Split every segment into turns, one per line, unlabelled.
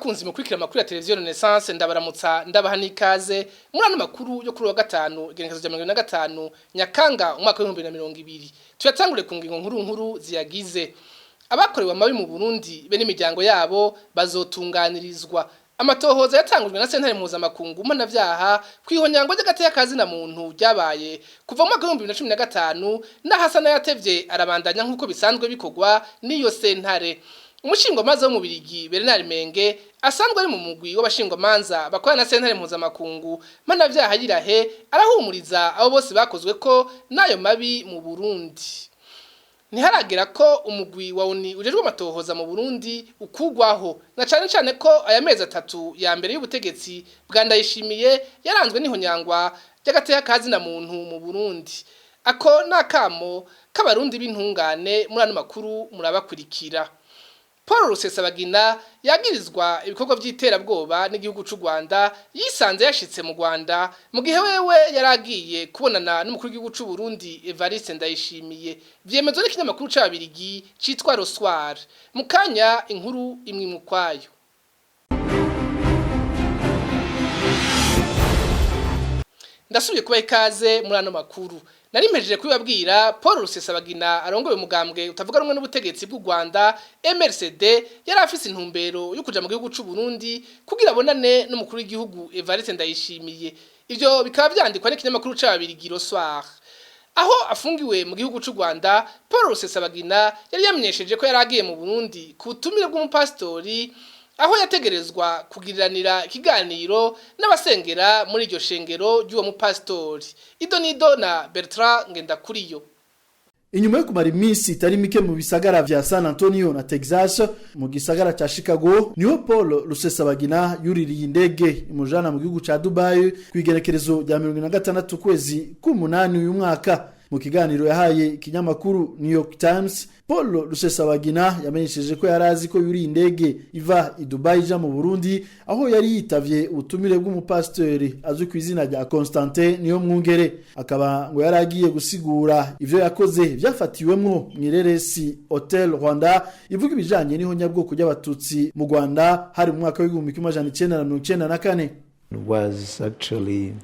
Bakunzi mukurikira amakuru ya televiziyo Renaissance, ndabaramutsa, ndabaha n'ikaze muri ano makuru yo kuri wa gatanu, igenekerezo rya 25 Nyakanga umwaka wa 2020. Tuyatangure ku ngingo nkuru nkuru ziyagize. Abakorewe amabi mu Burundi be n'imiryango yabo bazotunganirizwa. Amatohoza yatangujwe na sentare mpuzamakungu mpanavyaha kw'ihonyango ry'agateka ka zina muntu ryabaye kuva mu mwaka wa 2015 n'ahasa n'ayatevye arabandanya nk'uko bisanzwe bikorwa n'iyo sentare. Umushingwamanza w'Umubirigi Bernard Menge, asanzwe ari mu mugwi w'abashingwamanza bakorana na sentare mpuzamakungu mpanavyaha yirahe, arahumuriza abo bose bakozwe ko n'ayo mabi mu Burundi. Ntiharagera ko umugwi wa ONU ujejwe amatohoza mu Burundi ukugwaho, na cane cane ko aya mezi 3 ya mbere y'ubutegetsi bwa Ndayishimiye yaranzwe n'ihonyangwa ry'agateka ka zina muntu mu Burundi. Ako nakamo k'Abarundi b'intungane. Muri ano makuru murabakurikira. Paul Rusesabagina yagirizwa ibikorwa by'iterabwoba n'igihugu c'u Rwanda yisanze yashitse mu Rwanda mu gihe wewe yaragiye kubonana n'umukuru w'igihugu c'u Burundi Evariste Ndayishimiye. Vyemezwa n'ikinyamakuru c'Ababirigi citwa Le Soir. Mu kanya inkuru imwe mukwayo. Ndasubiye kubaha ikaze muri ano makuru. Nari mpejeje kubibabwira, Paul Rusesabagina arongoye umugambwe utavuga rumwe n'ubutegetsi bw'u Rwanda MRCD yari afise intumbero yo kuja mu gihugu c'u Burundi kugira abonane n'umukuru w'igihugu Evariste Ndayishimiye. Ivyo bikaba vyandikwa n'ikinyamakuru c'Ababirigi Le Soir. Aho afungiwe mu gihugu c'u Rwanda, Paul Rusesabagina yari yamenyesheje ko yari agiye mu Burundi ku butumire bw'umupasitori, aho yategerezwa kugiriranira ikiganiro n'abasengera muri iryo shengero ry'uwo mupasitori. Ido nido na Bertrand Ngendakuriyo.
Inyuma yo kumara iminsi itari mike mu bisagara vya San Antonio na Texas, mu gisagara ca Chicago niho Paul Rusesabagina yuririye indege imujana mu gihugu ca Dubai kw'igenekerezo rya 46 kwezi k'umunani uyu mwaka. Mu kiganiro yahaye ikinyamakuru New York Times, Paul Rusesabagina yamenyesheje ko yari azi ko yuriye indege iva i Dubai ija mu Burundi, aho yari yitavye ubutumire bw'umupasitori azwi ku izina rya Constantin Niyomwungere. Akaba ngo yari agiye gusigura ivyo yakoze vyafatiwemwo mw'ireresi Hotel Rwanda ivuga ibijanye n'ihonyabwoko ry'Abatutsi mu Rwanda, hari mu mwaka wa 1994.
Was actually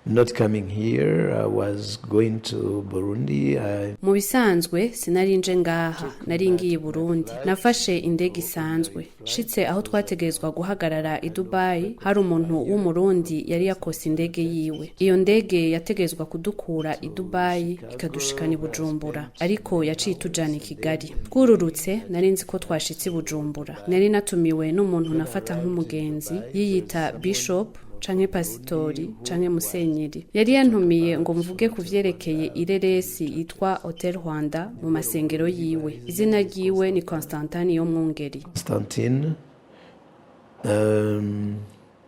not coming here. I was going to Burundi.
Mu bisanzwe sinari nje ngaha, nari ngiye i Burundi. Nafashe indege isanzwe. Shitse aho twategerezwa guhagarara i Dubai, hari umuntu w'Umurundi yari yakose indege yiwe. Iyo ndege yategerezwa kudukura i Dubai ikadushikana i Bujumbura, ariko yaciye itujana i Kigali. Twururutse nari nzi ko twashitse i Bujumbura. Nari natumiwe n'umuntu nafata nk'umugenzi, yiyita bishop canke pasitori canke musenyeri. Yari yantumiye ngo mvuge ku vyerekeye ireresi yitwa Hotel Rwanda mu masengero yiwe. Izina ryiwe ni Constantin Niyomwungeri.
Constantine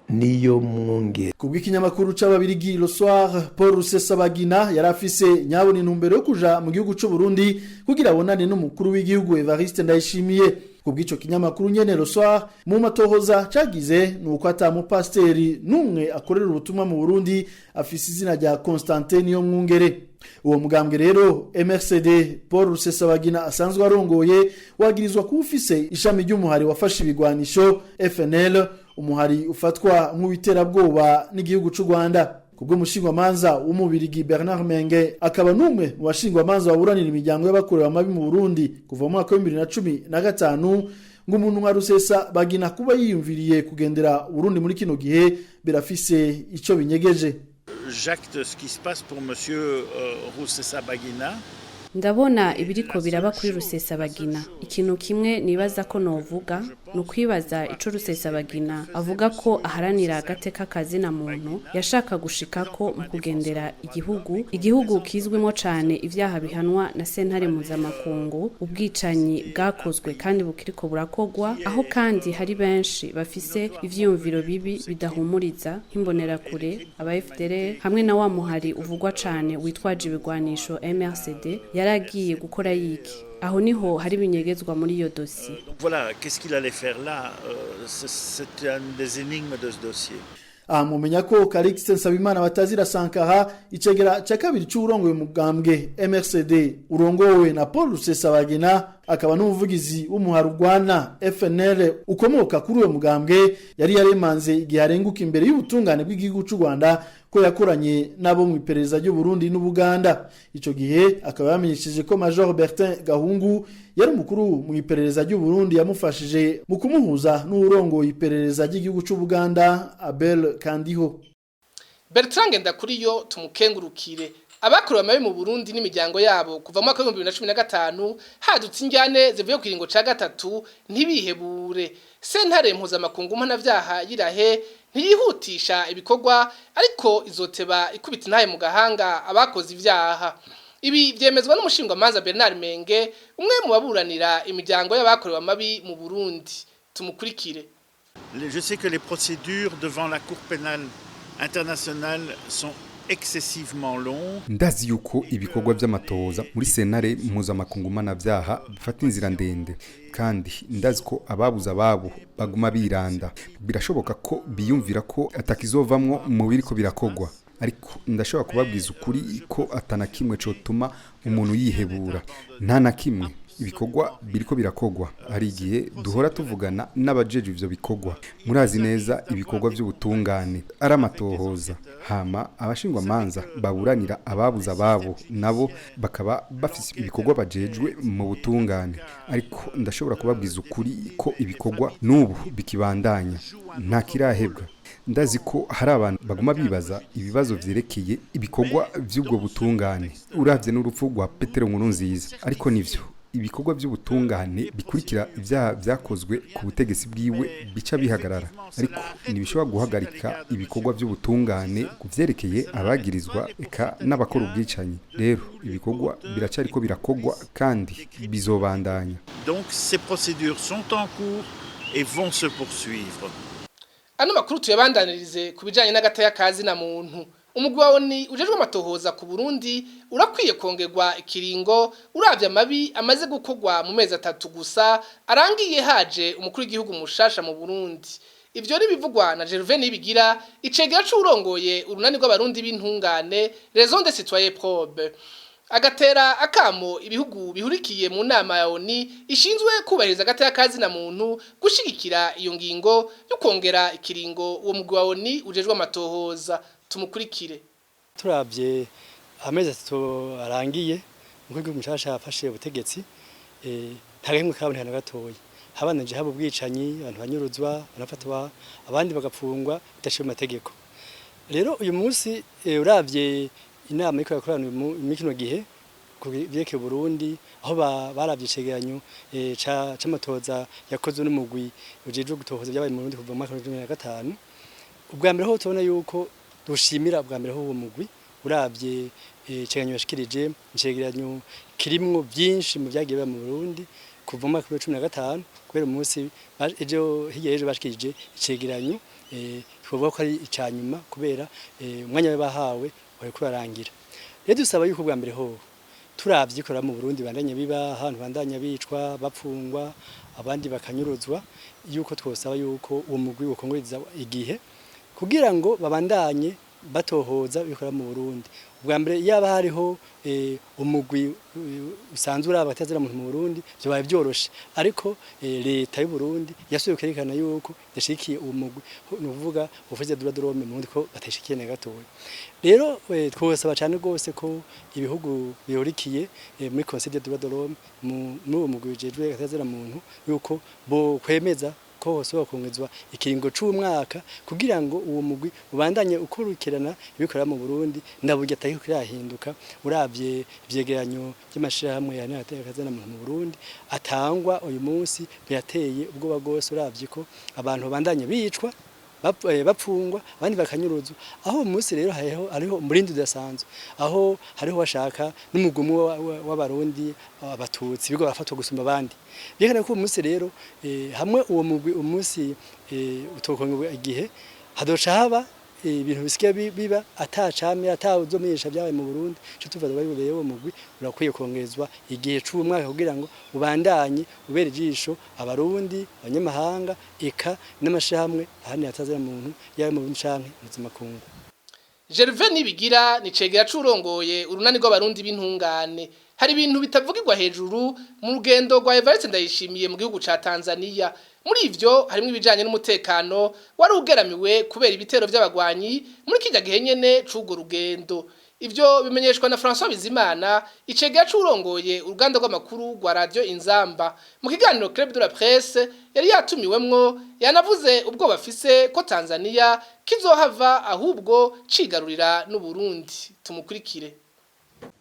Niyomwungeri.
Kubw'ikinyamakuru c'Ababirigi Le Soir, Paul Rusesabagina yari afise nyabona intumbero yo kuja mu gihugu c'u Burundi kugira abonane n'umukuru w'igihugu Evariste Ndayishimiye. Kubw'ico kinyamakuru nyene Le Soir, mu matohoza cagize nuko ata mupasiteri n'umwe akorera ubutumwa mu Burundi afise izina rya Constantin Niyomwungere. Uwo mugambwe rero MRCD Paul Rusesabagina asanzwe arongoye wagirizwa kuba ufise ishami ry'umuhari wafashe ibigwanisho FNL, umuhari ufatwa nk'uwiterabwoba n'igihugu c'u Rwanda. Kubwo umushingwamanza w'Umubirigi Bernard Menge, akaba n'umwe mu bashingwamanza baburanira imiryango y'abakorewe amabi mu Burundi kuva mu mwaka wa 2015, ngo umuntu nka Rusesabagina kuba yiyumviriye kugendera Burundi muri kino gihe birafise ico binyegeje.
J'acte ce qui se passe pour monsieur Rusesabagina.
Ndabona ibiriko biraba kuri Rusesabagina. Ikintu kimwe nibaza ko novuga ni ukwibaza ico Rusesabagina avuga ko aharanira agateka kazina muntu yashaka gushikako mu kugendera igihugu kizwimo cane ivyaha bihanwa na sentare mpuzamakungu, ubwicanyi bwakozwe kandi bukiriko burakogwa, aho kandi hari benshi bafise ivyiyumviro bibi bidahumuriza, nk'Imbonerakure, aba FDLR hamwe na wa muhari uvugwa cane witwaje ibigwanisho MRCD. Yaragiye gukora yiki? Aho niho hari ibinyegezwa muri iyo dosiye.
Donc voilà, qu'est-ce qu'il allait faire là? C'est une des énigmes de ce dossier.
Aha mumenya ko Calixte Nsabimana batazira Sankara, icegera ca kabiri c'uwurongoye umugambwe MRCD urongowe na Paul Rusesabagina, akaba n'umuvugizi w'umuharugwana FNL ukomoka kuri uwo mugambwe, yari yaremanze igihe arenguka imbere y'ubutungane bw'igihugu c'u Rwanda ko yakoranye nabo mu iperereza ry'u Burundi n'Ubuganda. Ico gihe akaba yamenyesheje ko Major Bertin Gahungu yari umukuru mu iperereza ry'u Burundi yamufashije mu kumuhuza n'uwurongoye iperereza ry'igihugu c'u Buganda, Abel Kandiho.
Bertrand Ngendakuriyo, tumukengurukire. Abakorewe amabi mu Burundi n'imiryango yabo kuva mu mwaka wa 2015 hadutse injyane zivuye ku kiringo ca gatatu ntibihebure. Sentare mpuzamakungu mpanavyaha yirahe ntiyihutisha ibikorwa, ariko izoteba ikubita intahe mu gahanga abakoze ivyaha. Ibi vyemezwa n'umushingwamanza Bernard Menge, umwe mu baburanira imiryango y'abakorewe amabi mu Burundi. Tumukurikire.
Je sais que les procédures devant la Cour pénale internationale sont excessivement longues.
Ndazi yuko ibikorwa by'amatohoza muri sentare mpuzamakungu mpanavyaha bifata inzira ndende, kandi ndazi ko ababuze ababo baguma biranda. Birashoboka ko biyumvira ko atakizovamwo mu biriko birakogwa, ariko ndashobora kubabwiza ukuri ko atana kimwe cotuma umuntu yihebura, nta na kimwe. Ibikorwa biriko birakogwa. Hari igihe duhora tuvugana n'abajeje ivyo bikorwa. Murazi neza ibikorwa by'ubutungane ari amatohoza, hama abashingwamanza baburanira ababuze ababo nabo bakaba bafise ibikorwa bajejwe mu butungane. Ariko ndashobora kubabwiza ukuri ko ibikorwa n'ubu bikibandanya, nta kirahebwa. Ndazi ko hari abantu baguma bibaza ibibazo vyerekeye ibikorwa vy'ubwo butungane, uravye n'urupfu rwa Petero Nkurunziza. Ariko nivyo, ibikorwa by'ubutungane bikurikira ibyaha vyakozwe ku butegetsi bwiwe bica bihagarara, ariko ntibishobora guhagarika ibikorwa by'ubutungane ku vyerekeye abagirizwa eka n'abakora ubwicanyi. Rero ibikorwa biracariko birakogwa kandi bizobandanya.
Donc ces procédures sont en cours et vont se poursuivre.
Ano makuru tuyabandanirize ku bijanye n'agateka kazi na muntu. Umugwi wa ONU ujejwe amatohoza ku Burundi urakwiye kongerwa ikiringo, uravye amabi amaze gukorwa mu mezi 3 gusa arangiye haje umukuru w'igihugu mushasha mu Burundi. Ivyo ni bivugwa na Gervais Nibigira, icegera c'urongoye urunani rw'abarundi b'intungane, Réseau des Citoyens Probes, agatera akamo ibihugu bihurikiye mu nama ya ONU ishinzwe kubahiriza agateka kazi na muntu gushigikira iyo ngingo yo kongera ikiringo uwo mugwi wa ONU ujejwe amatohoza. Tumukurikire.
Turavye amezi 3 arangiye umukuru w'igihugu mushasha yafashe ubutegetsi, nta gahembwe kaboneka na gatoya. Habananje haba ubwicanyi, abantu banyuruzwa, banafatwa, abandi bagapfungwa bidaciye mu mategeko. Rero uyu munsi uravye inama iriko irakorana muri kino gihe ku vyerekeye Burundi, aho baravye icegeranyo c'amatohoza yakozwe n'umugwi ujejwe gutohoza ibyabaye mu Burundi kuva mu mwaka wa 2015, ubwa mbere ho tubona yuko dushimira ubwa mbere ho uwo mugwi. Uravye icegeranyo yashikirije, icegeranyo kirimwo byinshi mu vyagiye biba mu Burundi kuva mu mwaka wa 2015. Kubera umunsi ejo hirya y'ejo bashikirije icegeranyo, twavuga ko ari ica nyuma kubera umwanya bahawe wariko urarangira. Rero dusaba yuko ubwa mbere ho turavye ikora mu Burundi bandanye biba, ahantu bandanya bicwa, bapfungwa, abandi bakanyuruzwa, yuko twosaba yuko uwo mugwi wokongoreza igihe kugira ngo babandanye batohoza bikora mu Burundi. Ubwa mbere yaba hariho umugwi usanzwe uraba atazira muntu mu Burundi, byabaye byoroshe, ariko leta y'u Burundi yasubiye kwerekana yuko yashikiye uwo mugwi, ni ukuvuga ubuvuzi dura drome mu Burundi ko batashikiye na gatoya. Rero twosaba cyane rwose ko ibihugu bihurikiye muri Conseil des droits de l'homme, muri uwo mugwi ujejwe atazira muntu, yuko bo kwemeza ko hose bakongezwa ikiringo c'umwaka kugira ngo uwo mugwi ubandanye ukurikirana ibikorera mu Burundi. Ndaburya atari kirahinduka. Uravye ivyegeranyo by'amashirahamwe ya nateka muntu mu Burundi atangwa uyu munsi, birateye ubwoba gose, uravye ko abantu bandanye bicwa, bapfungwa, abandi bakanyuruzwa. Aho umunsi rero hariho umurindi udasanzwe, aho hariho bashaka n'umugumu w'abarundi abatutsi bigo bafatwa gusumba abandi. Byerekana ko umunsi rero hamwe uwo mugwi umunsi utokongerwa igihe, hadoca haba Ibintu bisigaye biba atacamira, atawuzomenyesha byabaye mu Burundi. Ico tuvuga rero, uwo mugwi urakwiye kongerezwa igihe c'umwaka kugira ngo ubandanye ubera ijisho Abarundi, abanyamahanga, eka n'amashirahamwe ahandi atazira muntu yaba mu Burundi canke mpuzamakungu.
Gervais Nibigira ni cegera c'urongoye Urunani rw'Abarundi b'Intungane. Hari ibintu bitavugirwa hejuru mu rugendo rwa Evariste Ndayishimiye mu gihugu ca Tanzania. Muri ivyo harimwo ibijanye n'umutekano wari ugeramiwe kubera ibitero vy'abagwanyi muri kirya gihe nyene c'urwo rugendo. Ivyo bimenyeshwa na François Bizimana, icegera c'urongoye uruganda rw'amakuru rwa Radio Inzamba. Mu kiganiro Club de la Presse yari yatumiwemwo, yanavuze ubwoba afise ko Tanzania kizohava ahubwo cigarurira n'u Burundi. Tumukurikire.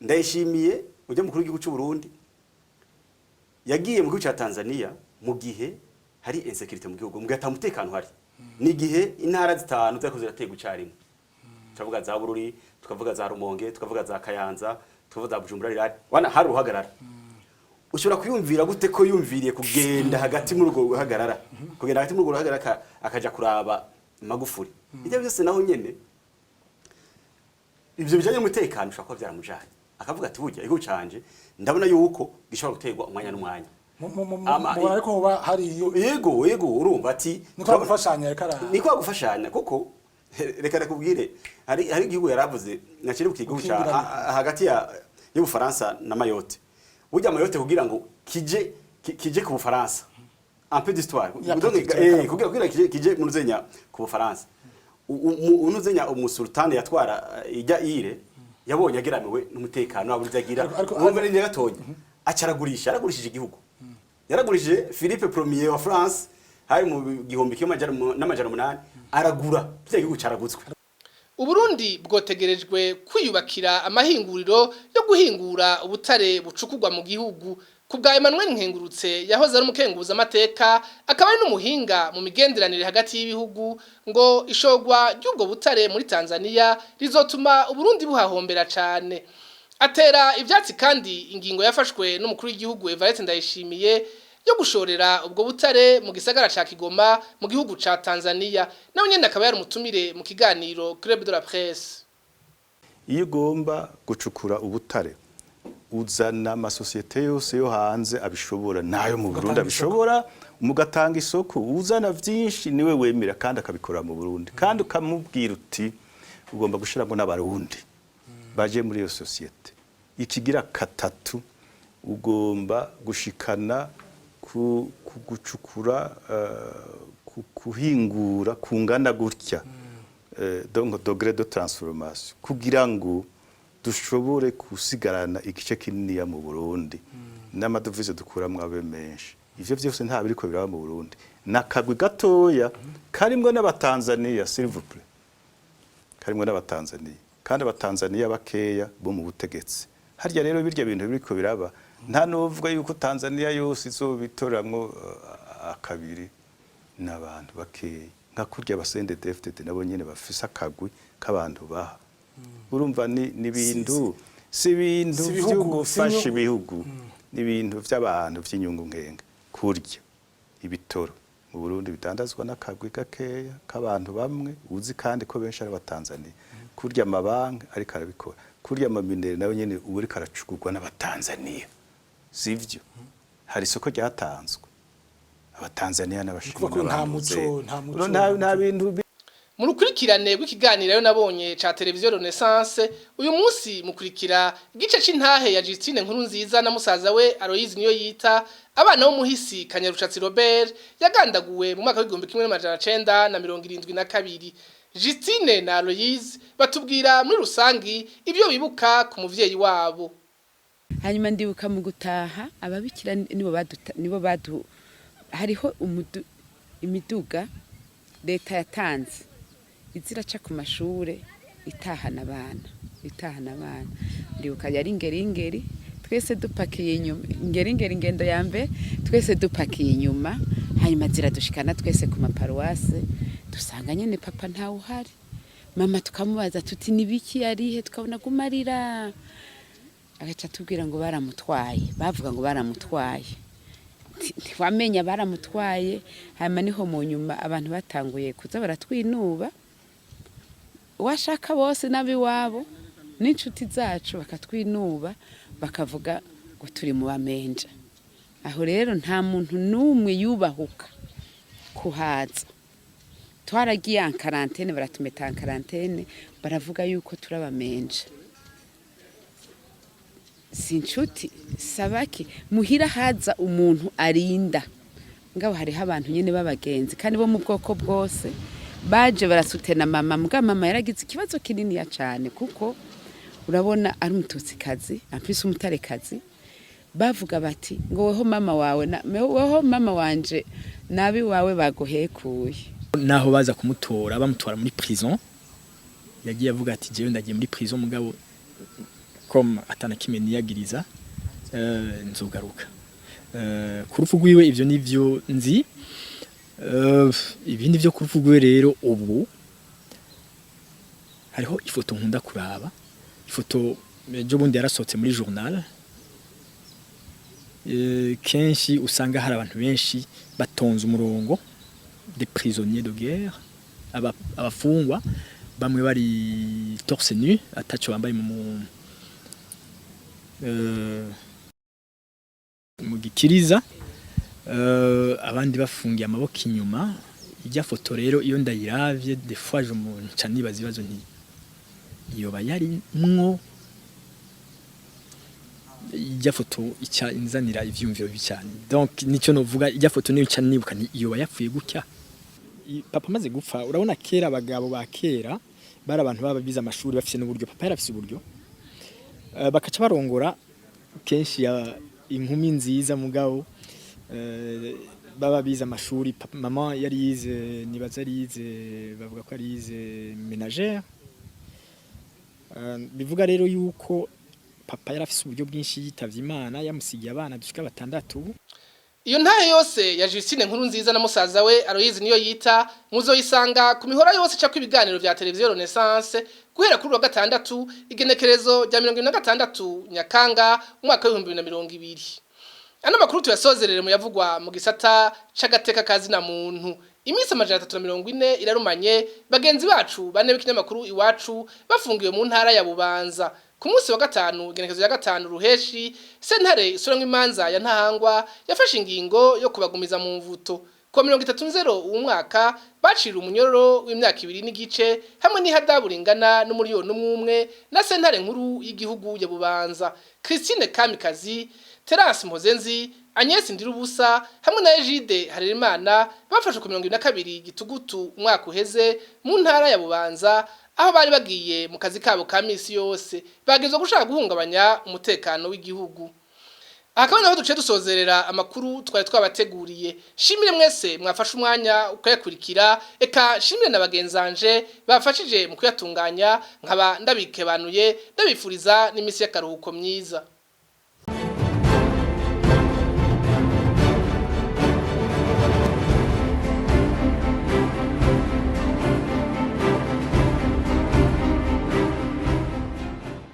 Ndayishimiye ujya mukuru w'igihugu cy'u Burundi yagiye mu gihugu cya Tanzania mu gihe hari insécurité mu gihugu, mu gihe ata mutekano hari, ni igihe intara zitanu zariko ziraterwa icarimwe. Turavuga za Bururi, tukavuga za Rumonge, tukavuga za Kayanza, tukavuga za Bujumbura rirari wana hari uruhagarara. Ushobora kuyumvira gute ko yumviriye kugenda hagati muri urwo ruhagarara, kugenda hagati muri urwo ruhagarara akaja kuraba Magufuri? Ibyo byose naho nyene ibyo bijanye n'umutekano ushobora kuba byaramujanye, akavuga ati: "Burya igihugu canje ndabona yuko gishobora guterwa umwanya n'umwanya."
Mubona ariko hoba hari
Yego, urumva ati
ni kwa gufashanya reka
ni kwa gufashanya, kuko reka nakubwire, hari igihugu yaravuze nakiri ku gihugu ca
Gukingirana.
Hagati ya y'Ubufaransa na Mayotte. Burya Mayotte kugira ngo kije ku Bufaransa, un peu d'histoire.
Ya
Donc,
protectorat.
kugira kije mu ruzenya ku Bufaransa, unuzenya umusultani yatwara ijya ire yabonye ageramiwe n'umutekano aburiza agira urumva ni gatonya, acaragurisha, yaragurishije igihugu, yaragurishije Philippe Premier wa France hari mu 1800, aragura kiriya gihugu caragutswe.
Uburundi bwotegerejwe kwiyubakira amahinguriro yo guhingura ubutare bucukurwa mu gihugu. Ku bwa Emmanuel Nkengurutse, yahoze ari umukenguza amateka akaba ari n'umuhinga mu migenderanire hagati y'ibihugu, ngo ishogwa ry'ubwo butare muri Tanzania rizotuma Uburundi buhahombera cane. Atera ivyatsi kandi ingingo yafashwe n'umukuru w'igihugu Evariste Ndayishimiye yo gushorera ubwo butare mu gisagara ca Kigoma mu gihugu ca Tanzania. Nawe nyene akaba yari umutumire mu kiganiro Club de la Presse.
Iyo ugomba gucukura ubutare, uzana amasosiyete yose yo hanze abishobora nayo mu Burundi abishobora, mugatanga isoko. Uzana vyinshi niwe wemera kandi akabikora mu Burundi, kandi ukamubwira uti ugomba gushiramo n'Abarundi baje muri iyo sosiyete. Ikigira katatu, ugomba gushikana ku gucukura, ku kuhingura kungana gutya, donc degré de transformation, kugira ngo dushobore gusigarana igice kininiya mu Burundi n'amadovize dukuramwo abe menshi. Ivyo vyose nta biriko biraba mu Burundi, nakagwi gatoya karimwo n'Abatanzania, s'il vous plaît, karimwo n'Abatanzania, kandi Abatanzania bakeya bo mu butegetsi harya. Rero birya bintu biriko biraba, nta nuvuga yuko Tanzania yose izobitoramwo akabiri n'abantu bakeya, nka kurya aba CNDD-FDD nabo nyene bafise akagwi k'abantu baha. Urumva ni ibintu, si ibintu
Si ibihugu,
vyo gufasha
si inyungu.
ibihugu, ni ibintu vy'abantu vy'inyungu nkenga. Kurya ibitoro mu Burundi bidandazwa n'akagwi gakeya k'abantu bamwe uzi, kandi ko benshi ari Abatanzania. Kurya amabanki ariko arabikora, kurya amaminere nayo nyene ubu ariko aracukurwa n'Abatanzania, sivyo? Hari isoko ryatanzwe, Abatanzania n'Abashinwa
Kuvuga ko nta
n'abantu
muco, nta muco,
nta bintu
Mu rukurikirane rw'ikiganiro rero nabonye ca televiziyo Renaissance uyu munsi, mukurikira igice c'intahe ya Justine Nkuru Nziza na musaza we Aloise niyo yita abana b'umuhisi Kanyarushatsi Robert yagandaguwe mu mwaka w'1972. Justine na Aloise batubwira muri rusangi ibyo bibuka ku muvyeyi wabo.
Hanyuma ndibuka mu gutaha ababikira nibo badu hariho imiduga leta yatanze iziraca ku mashure itahana abana, itahana abana. Ndibuka yari ingeringeri, twese dupakiye inyuma, ingeringeri ingendo ya mbere, twese dupakiye inyuma. Hanyuma ziradushikana twese ku maparuwase, dusanga nyene papa ntawe uhari. Mama tukamubaza tuti: "Nibiki, yarihe?" Tukabona gumarira, agaca atubwira ngo baramutwaye, bavuga ngo baramutwaye. Ntiwamenya baramutwaye. Hanyuma niho mu nyuma abantu batanguye kuza baratwinuba. Washaka bose n'abiwabo n'inshuti zacu bakatwinuba, bakavuga ngo turi mu bamenja. Aho rero nta muntu n'umwe yubahuka kuhaza. Twaragiye en quarantaine, baratumeta en quarantaine, baravuga yuko turabamenja. Si inshuti sabaki muhira haza umuntu arinda, ngabo hariho abantu nyene b'abagenzi kandi bo mu bwoko bwose baje barasutena mama. Mbwa mama yaragize ikibazo kininiya cane, kuko urabona ari Umututsikazi, amfise Umutarekazi. Bavuga bati ngo weho mama wawe na weho mama wanje nabi wawe baguhekuye.
Naho baza kumutora, bamutwara muri prison, yagiye avuga ati: "Jewe ndagiye muri prison, mugabo comme atana kimwe niyagiriza, nzogaruka." Ku rupfu rwiwe, ivyo nivyo nzi. Ibindi vyo ku rupfu rwiwe rero, ubu hariho ifoto nkunda kuraba, ifoto ejo bundi yarasohotse muri journal. Kenshi usanga hari abantu benshi batonze umurongo, des prisonniers de guerre, abafungwa bamwe bari torse nu, ataco bambaye mu gikiriza, abandi bafungiye amaboko inyuma. Ijya foto rero, iyo ndayiravye, des fois je me nca nibaza ibibazo nti yoba yari mwo. Ijya foto ica inzanira ivyumviro bibi cyane. Donc nico novuga, ijya foto niyo ica nibuka nti yoba yapfuye gutya. Papa amaze gupfa, urabona kera abagabo ba kera bari abantu baba bize amashuri, bafise n'uburyo. Papa yarafise uburyo. Bakaca barongora kenshi ya inkumi nziza, mugabo baba bize amashuri. Mama yari yize, nibaza yari yize, bavuga ko yari yize ménagère. Bivuga rero yuko papa yari afise uburyo bwinshi, yitavye Imana yamusigiye abana dushika batandatu.
Iyo ntahe yose ya Justine Nkuru Nziza na musaza we Aloyizi niyo yita, muzoyisanga ku mihora yose icako ibiganiro vya televiziyo Renaissance guhera kuri wa gatandatu, igenekerezo rya 26 Nyakanga umwaka wa 2020. Ano makuru tuyasozerere mu yavugwa mu gisata c'agateka kazina muntu. Iminsi 340 irarumanye bagenzi bacu bane b'ikinyamakuru Iwacu bafungiwe mu ntara ya Bubanza. Ku munsi wa gatanu, igenekerezo rya 5 Ruheshi, sentare isuramwo imanza ya Ntahangwa yafashe ingingo yo kubagumiza mu mvuto. Ku 30 Nzero uwu mwaka bacira umunyororo w'imyaka 2 n'igice hamwe n'ihadabu ringana n'umuriyoni umwe na sentare nkuru y'igihugu ya Bubanza. Christine Kamikazi, Terence Mpozenzi, Agnes Ndirubusa hamwe na Egide Harerimana bafashwe ku 22 Gitugutu umwaka uheze mu ntara ya Bubanza, aho bari bagiye mu kazi kabo ka misi yose, bagezwa gushaka guhungabanya umutekano w'igihugu. Aha naho duciye dusozerera amakuru twari twabateguriye. Shimire mwese mwafashe umwanya ukayakurikira, eka shimire na bagenzanje bafashije mu kuyatunganya, nkaba ndabikebanuye, ndabifuriza n'imisi y'akaruhuko myiza.